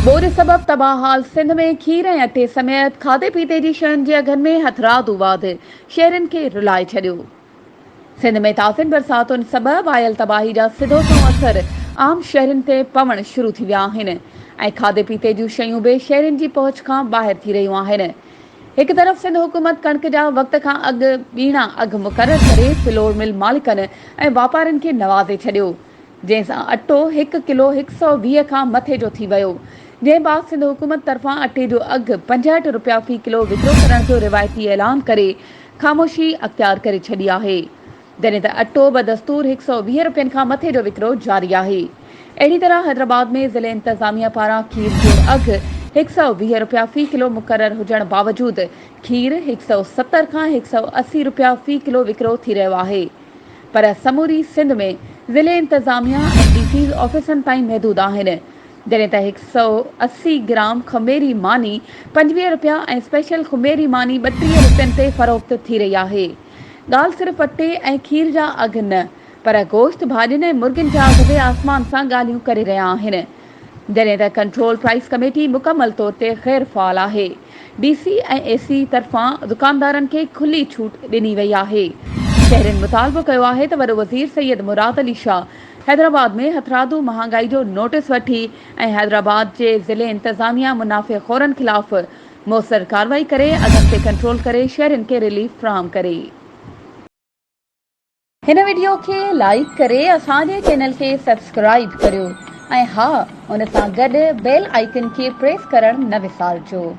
ٻوڏ سبب تباهه حال سنڌ ۾ کير ۽ اٽي سميت کاڌي پيتي جي شين جي اگهن ۾ هٿرادو واڌ شهرين کي رلائي ڇڏيو. سنڌ ۾ تازين برساتن سبب آيل تباهي جا سڌو سنئون اثر عام شهرين تي پوڻ شروع ٿي ويا آهن ۽ کاڌي پيتي جون شيون به شهرين جي پهچ کان ٻاهر ٿي رهيون آهن. هڪ طرف سنڌ حڪومت ڪڻڪ جا وقت کان اڳ ٻيڻا اگهه مقرر ڪري فلور مل مالڪن ۽ واپارين کي نوازي ڇڏيو، جنهن سان اٽو هڪ ڪلو هڪ سئو 20 کان مٿي جو ٿي ويو، جنهن بعد سنڌ حڪومت طرفان اٽي جو اگهه 65 رپيا في ڪلو وڪرو ڪرڻ جو روايتي اعلان ڪري خاموشي اختيار ڪري ڇڏي آهي. جڏهن ته اٽو بدستور هڪ سئو 20 رپين کان مٿي جو وڪرو جاري آهي. اهڙي طرح حيدرآباد ۾ ضلعي انتظاميه پاران کير جو اگهه هڪ سئو 20 رپيا في ڪلو مقرر هجڻ باوجود کير هڪ سئو 70 کان هڪ سئو 80 رپيا في ڪلو وڪرو ٿي رهيو آهي پر سموري سنڌ ۾ ضلعي انتظاميه ۽ ڊي سيز آفيسن تائين محدود آهن. جڏهن ته هڪ سئو 80 گرام خميري ماني 25 رپيا ۽ اسپيشل خميري ماني 32 رپين تي فروخت ٿي رهي آهي. ڳالهه صرف اٽي ۽ کير جا اگهه نه پر گوشت، ڀاڄين ۽ مرغين جا اگهه به آسمان سان ڳالهيون ڪري رهيا آهن. جڏهن ته ڪنٽرول پرائس ڪميٽي مڪمل طور تي غير فعال آهي. ڊي سي ۽ اي سي طرفان دڪاندارن کي کلي ڇوٽ ڏني وئي آهي. شهرين مطالبو ڪيو آهي ته وڏو وزير سيد مراد علي شاهه حيدرآباد ۾ هٿرادو مهانگائي جو نوٽيس وٺي ۽ حيدرآباد جي ضلعي انتظاميا منافعي خورن خلاف موثر ڪارروائي ڪري اگهن تي ڪنٽرول ڪري شهرين کي رليف فراهم ڪري. هن وڊيو کي لائيڪ ڪري اسان جي چينل کي سبسڪرائيب ڪريو ۽ ها ان سان گڏ بيل آئيڪن کي پريس ڪرڻ نه وسارجو.